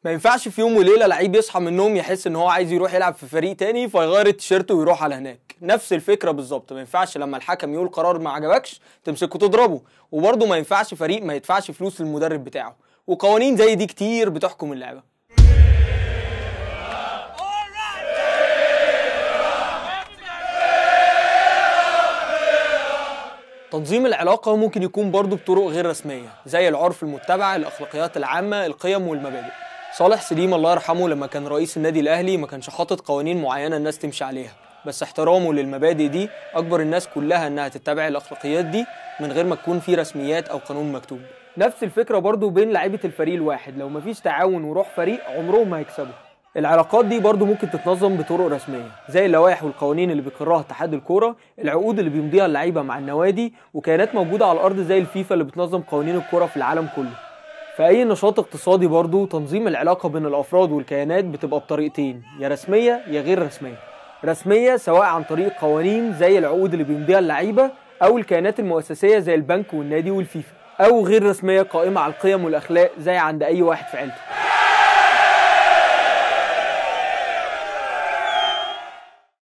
ما ينفعش في يوم وليلة لعيب يصحى من النوم يحس ان هو عايز يروح يلعب في فريق تاني فيغير التيشيرت ويروح على هناك. نفس الفكرة بالظبط، ما ينفعش لما الحكم يقول قرار ما عجبكش تمسكه تضربه، وبرضه ما ينفعش فريق ما يدفعش فلوس للمدرب بتاعه. وقوانين زي دي كتير بتحكم اللعبة. تنظيم العلاقة ممكن يكون برضه بطرق غير رسمية زي العرف المتبع، الأخلاقيات العامة، القيم والمبادئ. صالح سليم الله يرحمه لما كان رئيس النادي الأهلي ما كانش حاطط قوانين معينة الناس تمشي عليها، بس احترامه للمبادئ دي أجبر الناس كلها إنها تتبع الأخلاقيات دي من غير ما تكون في رسميات أو قانون مكتوب. نفس الفكرة برضه بين لعيبة الفريق الواحد، لو مفيش تعاون وروح فريق عمرهم ما هيكسبوا. العلاقات دي برضو ممكن تتنظم بطرق رسمية زي اللوائح والقوانين اللي بيقرها اتحاد الكورة، العقود اللي بيمضيها اللعيبة مع النوادي، وكيانات موجودة على الأرض زي الفيفا اللي بتنظم قوانين الكورة في العالم كله. في أي نشاط اقتصادي برضو تنظيم العلاقة بين الأفراد والكيانات بتبقى بطريقتين، يا رسمية يا غير رسمية. رسمية سواء عن طريق قوانين زي العقود اللي بيمضيها اللعيبة أو الكيانات المؤسسية زي البنك والنادي والفيفا، أو غير رسمية قائمة على القيم والأخلاق زي عند أي واحد في عيلته.